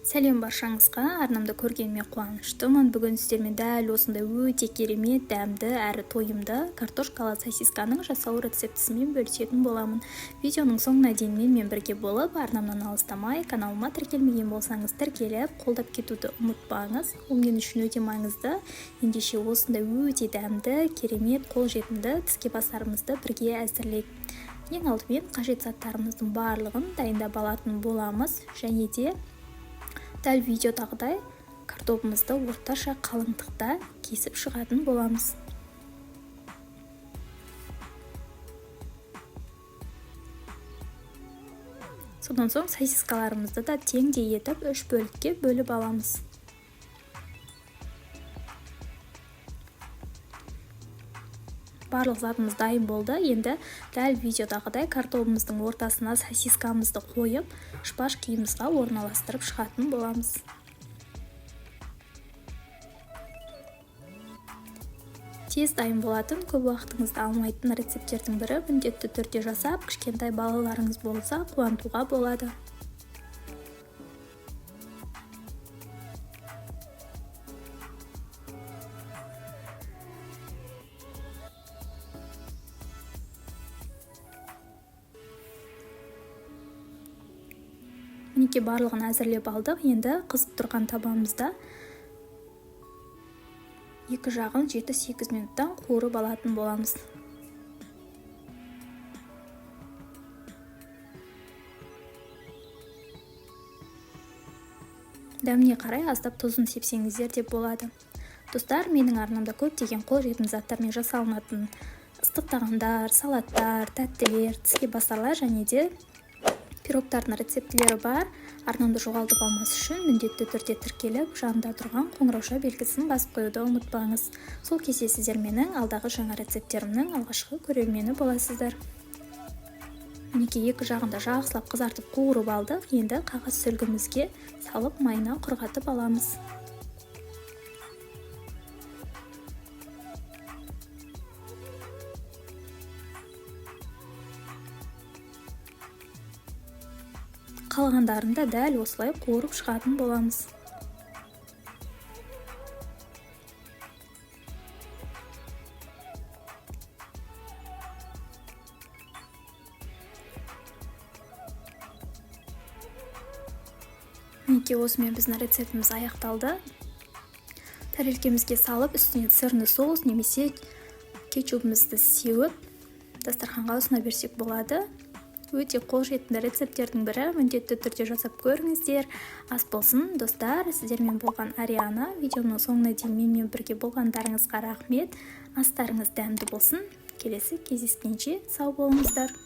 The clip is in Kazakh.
Сәлем баршаңызға, арнамды көргеніме қуаныштымын. Бүгін сіздермен дәл осындай өте керемет, дәмді әрі тойымды картошкалы сосисканың жасалу рецептісімен бөлісетін боламын. Видеоның соңына дейін менімен бірге болып, арнамнан алыстамай, каналыма тіркелмеген болсаңыз тіркеліп, қолдап кетуді ұмытпаңыз. Ол мен үшін өте маңызды. Ендеше осындай өте дәмді, керемет, қолжетімді тіске басарымызды бірге әзірлейік. Ең алдымен қажет заттарымыздың барлығын дайындап алатын боламыз және де дәл видеодағыдай картобымызды орташа қалыңдықта кесіп шығатын боламыз. Содан соң сосискаларымызды да теңдей етіп 3 бөлікке бөліп аламыз. Барлық затымыз дайын болды. Енді дәл видеодағыдай картобымыздың ортасына сосискамызды қойып, шпажкиімізға орналастырып шығатын боламыз. Тез дайын болатын, көп уақытыңызды алмайтын рецепттердің бірі. Міндетті түрде жасап, кішкентай балаларыңыз болса, қуантуға болады. Мінекей, барлығын әзірлеп алдық. Енді қызып тұрған табамызда екі жағын 7-8 минуттан қуырып алатын боламыз. Дәміне қарай аздап тұзын сепсеңіздер де болады. Достар, менің арнамда көптеген қолжетімді заттармен жасалынатын ыстық тағамдар, салаттар, тәттілер, тіске басарлар және де пирогтардың рецептілері бар. Арнамды жоғалтып алмас үшін міндетті түрде тіркеліп, жанында тұрған қоңырауша белгісін басып қоюды ұмытпаңыз. Сол кезде сіздер менің алдағы жаңа рецепттерімнің алғашқы көрермені боласыздар. Мінекей, екі жағында жақсылап қызартып қуырып алдық. Енді қағаз сүлгімізге салып майына құрғатып аламыз. Қалғандарын да дәл осылай қуырып шығатын боламыз. Мінекей, осымен біздің рецептіміз аяқталды. Тәрелкемізге салып, үстіне сырный соус немесе кетчупымызды сеуіп, дастарханға ұсына берсек болады. Өте қолжетімді рецепттердің бірі, міндетті түрде жасап көріңіздер. Ас болсын, достар. Сіздермен болған Ариана. Видеомның соңына дейін менімен бірге болғандарыңызға рахмет. Астарыңыз дәмді болсын. Келесі кездескенше сау болыңыздар.